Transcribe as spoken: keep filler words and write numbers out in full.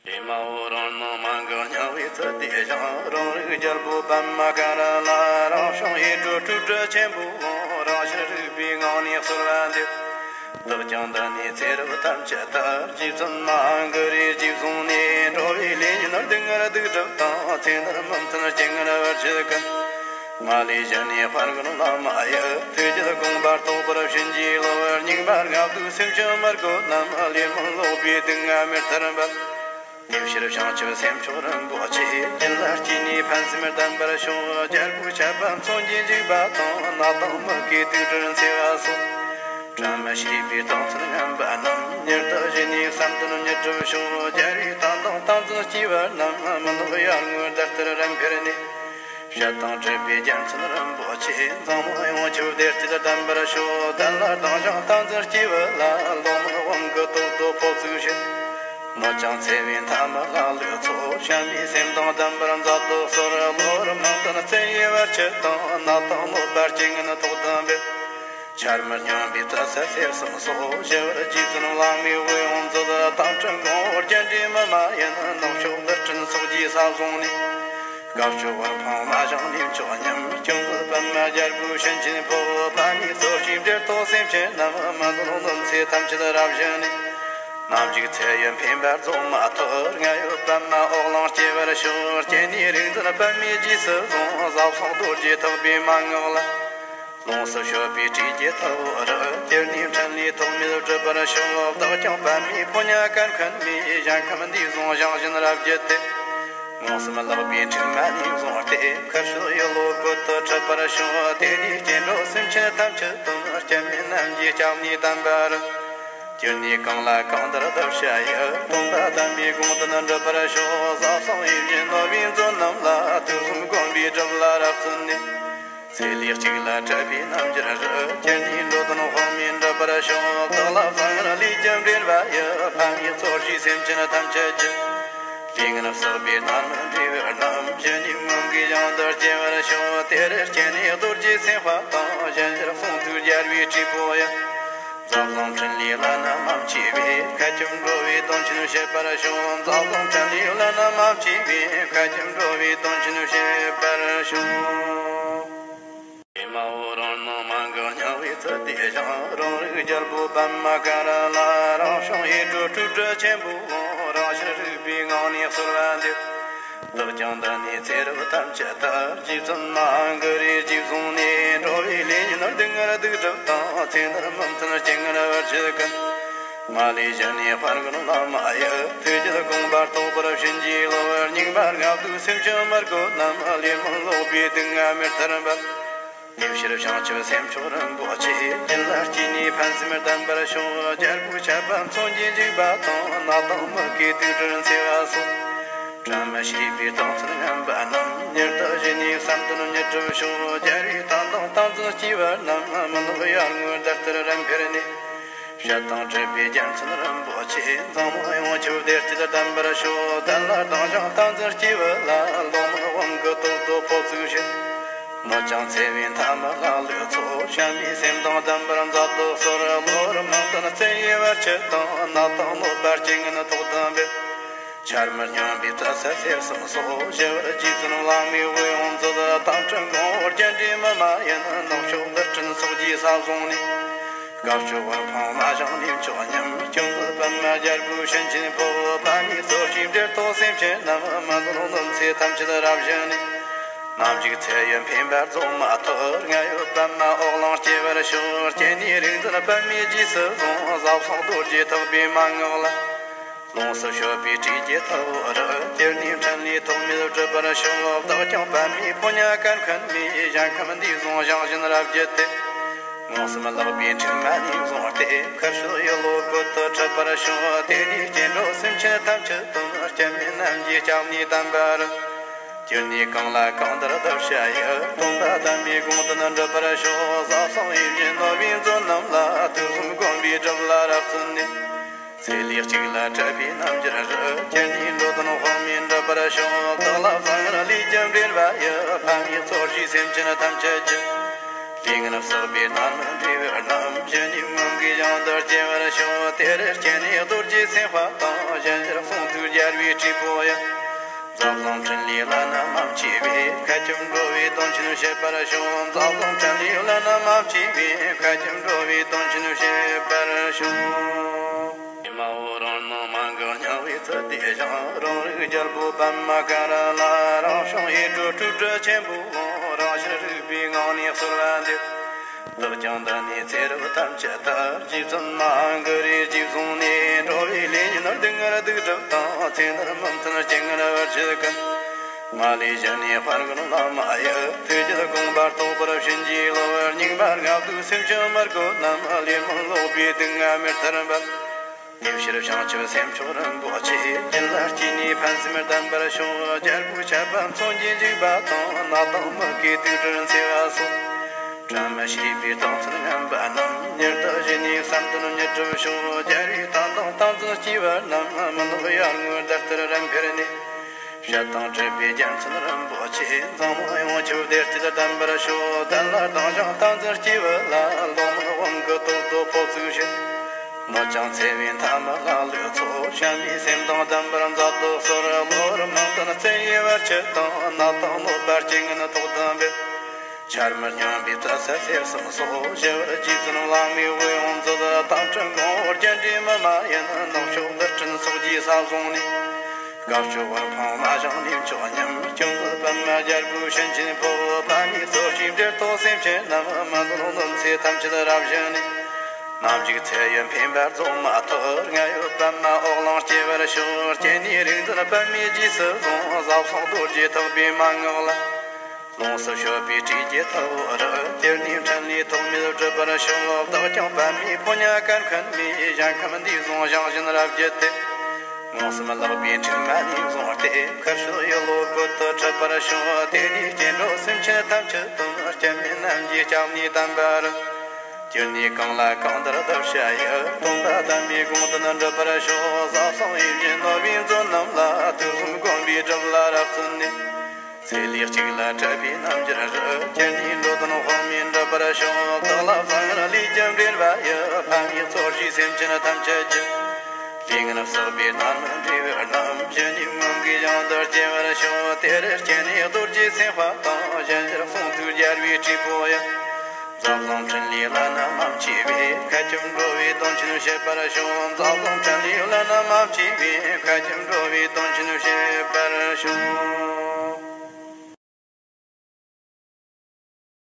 ཨེ་མ་ཧོ། རང་སྣང་མ་འགགས་སྙིང་པོའི་ཚུལ་དེ་བཞིན། རང་རིག་རྒྱལ་པོ་པདྨ་ཀ་ར་ལ། རང་བྱུང་ཡེ་གྲོལ་སྤྲོས་བྲལ་ཆེན་པོའི་དབང་། རང་ཕྱིར་རིག་པའི་ངང་ནས་གསོལ་བ་འདེབས། བདག་ཀྱང་འདི་ནས་ཚེ་རབས་ཐམས་ཅད་དུ། རྗེ་བཙུན་མ་ཨིན་ཀི་རིས་རྗེས་བཟུང་ནས། འགྲོ་བའི་ལས་ཉོན་སྡུག་བསྔལ་སྡིག་སྒྲིབ་དང་། ཚེ་འདིར་མི་མཐུན་རྐྱེན་ངན་བར་ཆད་ཀུན། མ་ལུས་གཞི་ནས་དཔལ་མགོན་བླ་མ་ཡི། ཐུགས་རྒྱུད་དགོངས་པ་རྟོགས་པར་བྱིན་གྱིས་རློབས། སྙིགས་མ་ལྔ་བདོའི་སེམས་ཅན་མི་རྒོད་རྣམས། ལས་སྨོན་ལོག་པའི་སྡུག་བསྔལ་མེ་ལྟར་འབར། དེ་ཕྱིར་བྱང་ཆུབ་སེམས་མཆོག་རིན་པོ་ཆེ། རྒྱུད་ལ་སྐྱེས་ནས་ཕན་སེམས་ལྡན་པར་ཤོག། རྒྱལ་པོའི་ཆད་པ་མཚོན་གྱིས་འཇིགས་པ་དང་། ནད་དང་མུ་གེའི་དུག་སྦྲུལ་མཚེ་བ་སོགས། དྲན་མི་ཤེས་པའི་སྡང་ཚུལ་ངན་པ་རྣམས། མྱུར་དུ་ཞི་ནས་བསམ་དོན་མྱུར་འགྲུབ་ཤོག། རྒྱལ་བའི་དོན་དང་བསྟན་འཛིན་སྐྱེས་བུ་རྣམས། མི་ནོར་ཡར་ངོའི་ཟླ་ལྟར་རབ་འཕེལ་ནས། བཤད་དང་འཕྲིན་པའི་རྒྱལ་མཚན་རིན་པོ་ཆེ། འཛམ་གླིང་ཡོངས་ཁྱབ་བདེ་སྐྱིད་ལྡན་པར་ཤོག། དལ་ལ་ལྡང་ཞིང་བསྟན་འཛིན་སྐྱེས་བུ་ལ། ལོ་མོན་དབང་གི་སྟོབས་རྡོ་ཕོག་ཚུགས་ཤིང་། གནོད་ཅིང་འཚེ་བའི་མཐའ་མ་ལ་ལུས་ཚོགས། བྱམས་པའི་སེམས་དང་ལྡན་པར་མཛད་དུ་གསོལ། གློ་བུར་མིང་དོན་བཙལ་ཡི་བར་ཆད་དང་། ནད་དང་གནོད་པ་རྐྱེན་ངན་ཐོག་ཏུ་འབེབས། ཆར་མི་སྙོམས་པའི་བཙལ་ས་གསེར་གསུམ་སོགས། ཞི་བར་རྗེ་བཙུན་གླང་མའི་དབུས་ཡོངས་མཛོད། དམ་ཕྲིན་གོང་འོག་རྒྱན་སྤྲས་མི་མ་ཡིན། ནག་ཕྱོགས་རྡུལ་ཕྲན་སོགས་ཀྱིས་ས་བཟུང་ནས། དཀར་ཕྱོགས་དབུལ་ཕོངས་མ་བྱུང་ནུས་མཆོག་ཉམས། སྐྱོང་མཛད་པདྨ་རྒྱལ་པོའི་བྱིན་ཆེན་ཕོབ། པདྨའི་ཚོགས་ཀྱིས་འབྲེལ་ཐོགས་སེམས་ཅན་རྣམས། མི་འདོད་གནོད་འཚེ་ཐམས་ཅད་རབ་ཞི་ནས། ནམ་ཞིག་ཚེ་ཡི་འཕེན་པ་རྫོགས་མ་ཐག། རྔ་ཡབ་པདྨ་འོག་གླིང་སྐྱེ་བར་ཤོག། སྐྱེ་གནས་རིག་འཛིན་པདྨའི་རྗེས་སུ་བཟུང་། ཟབ་གསང་རྡོ་རྗེ་ཐེག་པའི་མན་ངག་ལ། ལོངས་སུ་སྤྱོད་པའི་སྲས་ཀྱི་ཐུ་བོ་རུ། ཅི་ནུས་འཕྲིན་ལས་ཐོགས་མེད་སྒྲུབ་པར་ཤོག། བདག་ཀྱང་པདྨའི་ཕོ་ཉ་གར་མཁན་མའི། གཞན་ཁམས་འདས་བཟུང་ཞིང་བཞིན་རབ་བརྒྱུད་དེ། མངོན་སུམ་ལག་པའི་མཁྲིག་མ་ནས་བཟུང་སྟེ། ཁུར་ཕྱོགས་ཡི་ལོ་བོད་དུ་ཁྲིད་པར་ཤོག། དེ་ནས་སྐྱེ་འགྲོ་སེམས་ཅན་ཐམས་ཅད་དོན། སྐྱབས་གནས་རྣམས་ཀྱི་སྐྱབས་གནས་དམ་པ་རུ། སྤྱིར་ནས་གང་ལ་གང་འདུལ་བསྟོད་བྱ་ཡི། སྟོན་པ་དམ་པའི་དགོངས་དོན་འགྲུབ་པར་ཤོག། ཟབ་གསང་ཡིད་བཞིན་ནོར་བུའི་མཛོད་རྣམས་ལ། དུས་གསུམ་མགོན་པོའི་སྒྲུབ་ལ་རབ་བརྩོན་ནས། ཚེ་ལས་གཅིག་ལ་གྲུབ་པའི་རྣམ་འགྱུར་རུ། སྤྱིར་ནས་འགྲོ་དོན་དཔག་མེད་འགྲུབ་པར་ཤོག། བདག་ལ་བཟང་ངན་ལས་ཀྱང་འབྲེལ་བ་ཡི། ཕ་མའི་ཚོར་ཤེས་སེམས་ཅན་ཐམས་ཅད་ཀྱི། ལས་ངན་བསགས་པའི་རྣམ་སྨིན་འབྲས་བུ་རྣམས། ཇི་ནས་མངོན་དགའི་ཞིང་དུ་སྐྱེ་བར་ཤོག། དེར་སྐྱེས་ནས་རྡོ་རྗེ་སེམས་དཔའ་དང་། གཞན་ཕྱིར་གསུང་ཐོས་རྒྱལ་བའི་སྲས་པོ་ཡི། མཛད་བཟང་འཕྲིན་ལས་བླ་ན་མ་མཆིས་པའི། མཁའ་ཁྱབ་འགྲོ་བའི་དོན་ཆེན་བྱེད་པར་ཤོག། མཛད་བཟང་འཕྲིན་ལས་བླ་ན་མ་མཆིས་པའི། མཁའ་ཁྱབ་འགྲོ་བའི་དོན་ཆེན་བྱེད་པར་ཤོག། ཨེ་མ་ཧོ། རང་སྣང་མ་འགགས་སྙིང་པོའི་ཚུལ་དེ་བཞིན། རང་རིག་རྒྱལ་པོ་པདྨ་ཀ་ར་ལ། རང་བྱུང་ཡེ་གྲོལ་སྤྲོས་བྲལ་ཆེན་པོའི་དབང་། རང་ཕྱིར་རིག་པའི་ངང་ནས་གསོལ་བ་འདེབས། བདག་ཀྱང་འདི་ནས་ཚེ་རབས་ཐམས་ཅད་དུ། རྗེ་བཙུན་མ་ཨིན་ཀི་རིས་རྗེས་བཟུང་ནས། འགྲོ་བའི་ལས་ཉོན་སྡུག་བསྔལ་སྡིག་སྒྲིབ་དང་། ཚེ་འདིར་མི་མཐུན་རྐྱེན་ངན་བར་ཆད་ཀུན། མ་ལུས་གཞི་ནས་དཔལ་མགོན་བླ་མ་ཡི། ཐུགས་རྒྱུད་དགོངས་པ་རྟོགས་པར་བྱིན་གྱིས་རློབས། སྙིགས་མ་ལྔ་བདོའི་སེམས་ཅན་མི་རྒོད་རྣམས། ལས་སྨོན་ལོག་པའི་སྡུག་བསྔལ་མེ་ལྟར་འབར། དེ་ཕྱིར་བྱང་ཆུབ་སེམས་མཆོག་རིན་པོ་ཆེ། རྒྱུད་ལ་སྐྱེས་ནས་ཕན་སེམས་ལྡན་པར་ཤོག། རྒྱལ་པོའི་ཆད་པ་མཚོན་གྱིས་འཇིགས་པ་དང་། ནད་དང་མུ་གེའི་དུག་སྦྲུལ་མཚེ་བ་སོགས། དྲན་མི་ཤེས་པའི་སྡང་ཚུལ་ངན་པ་རྣམས། མྱུར་དུ་ཞི་ནས་བསམ་དོན་མྱུར་འགྲུབ་ཤོག། རྒྱལ་བའི་དོན་དང་བསྟན་འཛིན་སྐྱེས་བུ་རྣམས། མི་ནོར་ཡར་ངོའི་ཟླ་ལྟར་རབ་འཕེལ་ནས། བཤད་དང་འཕྲིན་པའི་རྒྱལ་མཚན་རིན་པོ་ཆེ། འཛམ་གླིང་ཡོངས་ཁྱབ་བདེ་སྐྱིད་ལྡན་པར་ཤོག། དལ་ལ་ལྡང་ཞིང་བསྟན་འཛིན་སྐྱེས་བུ་ལ། ལོ་མོན་དབང་གི་སྟོབས་རྡོ་ཕོག་ཚུགས་ཤིང་། གནོད་ཅིང་འཚེ་བའི་མཐའ་མ་ལ་ལུས་ཚོགས། བྱམས་པའི་སེམས་དང་ལྡན་པར་མཛད་དུ་གསོལ། གློ་བུར་མིང་དོན་བཙལ་ཡི་བར་ཆད་དང་། ནད་དང་གནོད་པ་རྐྱེན་ངན་ཐོག་ཏུ་འབེབས། ཆར་མི་སྙོམས་པའི་བཙལ་ས་གསེར་གསུམ་སོགས། ཞི་བར་རྗེ་བཙུན་གླང་མའི་དབུས་ཡོངས་མཛོད། དམ་ཕྲིན་གོང་འོག་རྒྱན་སྤྲས་མི་མ་ཡིན། ནག་ཕྱོགས་རྡུལ་ཕྲན་སོགས་ཀྱིས་ས་བཟུང་ནས། དཀར་ཕྱོགས་དབུལ་ཕོངས་མ་བྱུང་ནུས་མཆོག་ཉམས། སྐྱོང་མཛད་པདྨ་རྒྱལ་པོའི་བྱིན་ཆེན་ཕོབ། པདྨའི་ཚོགས་ཀྱིས་འབྲེལ་ཐོགས་སེམས་ཅན་རྣམས། མི་འདོད་གནོད་འཚེ་ཐམས་ཅད་རབ་ཞི་ནས། ནམ་ཞིག་ཚེ་ཡི་འཕེན་པ་རྫོགས་མ་ཐག། རྔ་ཡབ་པདྨ་འོག་གླིང་སྐྱེ་བར་ཤོག། སྐྱེ་གནས་རིག་འཛིན་པདྨའི་རྗེས་སུ་བཟུང་། ཟབ་གསང་རྡོ་རྗེ་ཐེག་པའི་མན་ངག་ལ། ལོངས་སུ་སྤྱོད་པའི་སྲས་ཀྱི་ཐུ་བོ་རུ། སྤྱིར་ནས་འཕྲིན་ལས་ཐོགས་མེད་སྒྲུབ་པར་ཤོག། བདག་ཀྱང་པདྨའི་ཕོ་ཉ་གར་མཁན་མའི། གཞན་ཁམས་འདས་བཟུང་ཞིང་བཞིན་རབ་བརྒྱུད་དེ། མངོན་སུམ་ལག་པའི་མཁྲིག་མ་ནས་བཟུང་སྟེ། ཁུར་ཕྱོགས་ཡི་ལོ་བོད་དུ་ཁྲིད་པར་ཤོག། དེ་ནས་སྐྱེ་འགྲོ་སེམས་ཅན་ཐམས་ཅད་དོན། སྐྱབས་གནས་རྣམས་ཀྱི་སྐྱབས་གནས་དམ་པ་རུ། སྤྱིར་ནས་གང་ལ་གང་འདུལ་བསྟོད་བྱ་ཡི། སྟོན་པ་དམ་པའི་དགོངས་དོན་འགྲུབ་པར་ཤོག། ཟབ་གསང་ཡིད་བཞིན་ནོར་བུའི་མཛོད་རྣམས་ལ། དུས་གསུམ་མགོན་པོའི་སྒྲུབ་ལ་རབ་བརྩོན་ནས། ཚེ་ལས་གཅིག་ལ་གྲུབ་པའི་རྣམ་འགྱུར་རུ། སྤྱིར་ནས་འགྲོ་དོན་དཔག་མེད་འགྲུབ་པར་ཤོག། བདག་ལ་བཟང་ངན་ལས་ཀྱང་འབྲེལ་བ་ཡི། ཕ་མའི་ཚོར་ཤེས་སེམས་ཅན་ཐམས་ཅད་ཀྱི། ལས་ངན་བསགས་པའི་རྣམ་སྨིན་འབྲས་བུ་རྣམས། ཇི་ནས་མངོན་དགའི་ཞིང་དུ་སྐྱེ་བར་ཤོག། དེར་སྐྱེས་ནས་རྡོ་རྗེ་སེམས་དཔའ་དང་། གཞན་ཕྱིར་གསུང་ཐོས་རྒྱལ་བའི་སྤྲུལ་པོ་ཡང་། འཛམ་གླིང་འཕྲིན་ལས་བླ་ན་མ་མཆིས་པའི། མཁའ་ཁྱབ་འགྲོ་བའི་དོན་ཆེན་བྱེད་པར་ཤོག་འཛམ་གླིང་འཕྲིན་ལས་བླ་ན་མ་མཆིས་པའི། མཁའ་ཁྱབ་འགྲོ་བའི་དོན་ཆེན་བྱེད་པར་ཤོག་མ་འོངས་རང་སྣང་མ་འགགས་སྙིང་པོའི་ཚུལ་དེ་བཞིན། རང་རིག་རྒྱལ་པོ་པདྨ་ཀ་ར་ལ། རང་བྱུང་ཡེ་གྲོལ་སྤྲོས་བྲལ་ཆེན་པོའང་། རང་ཕྱིར་རིག་པའི་ངང་ནས་གསོལ་བ་འདེབས། བདག་ཀྱང་འདི་ནས་ཚེ་རབས་ཐམས་ཅད་དུ། རྗེ་བཙུན་མ་གུ་རུའི་རྗེས་བཟུང་ནས། འགྲོ་བའི་ལས་ཉོན་སྡུག་བསྔལ་སྡིག་སྒྲིབ་དང་། ཚེ་འདིར་མི་མཐུན་རྐྱེན་ངན་བར་ཆད་ཀུན། མ་ལུས་ཞི་ནས་དཔལ་མགོན་བླ་མ་ཡི། ཐུགས་རྒྱུད་དགོངས་པ་རྟོགས་པར་བྱིན་གྱིས་རློབས། སྙིགས་མ་ལྔ་བདོའི་སེམས་ཅན་མི་རྒོད་རྣམས། ལས་རྨོངས་ལོག་པའི་སྡུག་བསྔལ་མེ་ལྟར་འབར། དེ་ཕྱིར་བྱང་ཆུབ་སེམས་མཆོག་རིན་པོ་ཆེ། རྒྱུད་ལ་སྐྱེས་ནས་ཕན་སེམས་ལྡན་པར་ཤོག་རྒྱལ་པོའི་ཆད་པ་མཚོན་གྱིས་འཇིགས་པ་དང་། ནད་དང་མུ་གེའི་དུག་སྦྲུལ་འཚེ་བ་སོགས། དྲན་མི་ཤེས་པའི་སྡང་ཚུལ་ངན་པ་རྣམས། མྱུར་དུ་ཞི་ནས་བསམ་དོན་མྱུར་འགྲུབ་ཤོག་རྒྱལ་བའི་དད་དང་བསྟན་འཛིན་སྐྱེས་པ་རྣམས། མི་ནོར་ཡར་ངོའི་ཟླ་ལྟར་རབ་འཕེལ་ནས། བཤད་དང་སྒྲུབ་པའི་རྒྱལ་མཚན་རིན་པོ་ཆེ། འཛམ་གླིང་ཡོངས་ཁྱབ་བདེ་སྐྱིད་ལྡན་པར་ཤོག་དལ་བ་དང་ཞིང་དམ་འཛིན་སྐྱེས་བུ་ལ། ལོང་མེད་དབང་གི་སྟོབས་དུ་ཕོག་ཚུགས་ཤིང་། གནོད་ཅིང་འཚེ་བའི་མཐའ་མ་ལ་ལུས་ཚོགས། བྱམས་པའི་སེམས་དང་ལྡན་པར་མཛད་དུ་གསོལ། གློ་བུར་རྨོངས་ལྡན་བཙལ་ཡུལ་བར་ཆད་དང་། ནད་དང་གནོད་པ་རྐྱེན་ངན་དོགས་ལྡན་པའི། ཆར་མི་སྙོམས་པའི་ཚ་ཟེར་གསུམ་སོགས། ཞི་བར་རྗེ་བཙུན་བླ་མའི་དབུས་དབང་མཛད། དམ་ཁྲིད་གང་བོར་རྒྱན་འདྲེས་མི་མ་ཡིན། ནག་ཕྱོགས་ལི་ཕྲན་སོགས་ཀྱི་ས་བཟུང་ནས། དཀར་ཕྱོགས་བར་ཕང་མ་ཞིང་ལས་མཆོག་ཉམས། ཅུང་ཟད་པདྨ་རྒྱལ་པོའི་བྱིན་ཆེན་ཕོབ། པདྨའི་ཚོགས་ཀྱིས་འབྲེལ་ཐོགས་སེམས་ཅན་རྣམས། མི་འཛོལ་གནོད་འཚེ་ཐམས་ཅད་རབ་ཞི་ནས། ནམ་ཞིག་ཚེ་ཡི་འཕེན་པ་རྫོགས་མ་ཐག་རྔ་ཡབ་པདྨ་འོག་གླིང་སྐྱེ་བར་ཤོག་སྐྱེ་གནས་རིག་འཛིན་པདྨས་རྗེས་སུ་བཟུང་། ཟབ་གསང་རྡོ་རྗེ་ཐེག་པའི་མན་ངག་ལ། ལོངས་སུ་སྤྱོད་པའི་ཁྲིད་ཀྱི་ཐུ་བོ་རུ། སྐྱེ་གནས་འཕྲིན་ལས་ཐོགས་མེད་སྒྲུབ་པར་ཤོག་བདག་ཀྱང་པདྨའི་ཕོ་ཉ་གར་མཁན་མའི། གཞན་ཁམས་འདས་བཟུང་ཞིང་བཞིན་རབ་བརྒྱུད་དེ། མངོན་སུམ་ལག་པའི་མཁྲིག་མ་ནས་བཟུང་སྟེ། ཁར་ཕྱོགས་ཡུལ་ལོ་བོད་དུ་ཁྲིད་པར་ཤོག་དེ་ནས་སྐྱེ་འགྲོ་སེམས་ཅན་ཐམས་ཅད་དང་། སྐྱེ་མེད་རྣམས་ཀྱི་སྐྱབས་གནས་དམ་པ་རུ། སྤྱིར་ནས་གང་ལ་གང་འདུལ་གདུལ་བྱ་ཡི། སྟོན་པ་དམ་པའི་དགོངས་དོན་འགྲུབ་པར་ཤོག་ཟབ་གསང་ཡིད་བཞིན་ནོར་བུའི་མཛོད་རྣམས་ལ། དུས་གསུམ་མགོན་པོའི་སྒྲུབ་བླ་རབ་བརྩིས་ནས། ཚེ་ལས་གཅིག་ལ་འཕྲད་པའི་རྣམ་འགྱུར་རུ། སྤྱིར་ནས་འགྲོ་དོན་དཔག་མེད་འགྲུབ་པར་ཤོག་བདག་ལ་བཟང་ངན་ལས་ཀྱང་འབྲེལ་བ་ཡི། ཕ་མའི་ཚོགས་ཀྱིས་སེམས་ཅན་ཐམས་ཅད་ཀྱི། ལས་ངན་བསགས་པའི་རྣམ་སྨིན་བསྒྲིབས་པ་རྣམས། ཞི་གནས་མངོན་དགའི་ཞིང་དུ་སྐྱེ་བར་ཤོག་དེ་རུ་སྐྱེས་ནས་རྡོ་རྗེ་སེམས་དཔའ་དང་། གཞན་ཕྱིར་གསུང་ཐོས་རྒྱལ་བའི་སྤྲུལ་པོ་ཡང་། འཛམ་གླིང་འཕྲིན་ལས་བླ་ན་མ་མཆིས་པའི། མཁའ་ཁྱབ་འགྲོ་བའི་དོན་ཆེན་བྱེད་པར་ཤོག་འཛམ་གླིང་འཕྲིན་ལས་བླ་ན་མ་མཆིས་པའི། མཁའ་ཁྱབ་འགྲོ་བའི་དོན་ཆེན་བྱེད་པར་ཤོག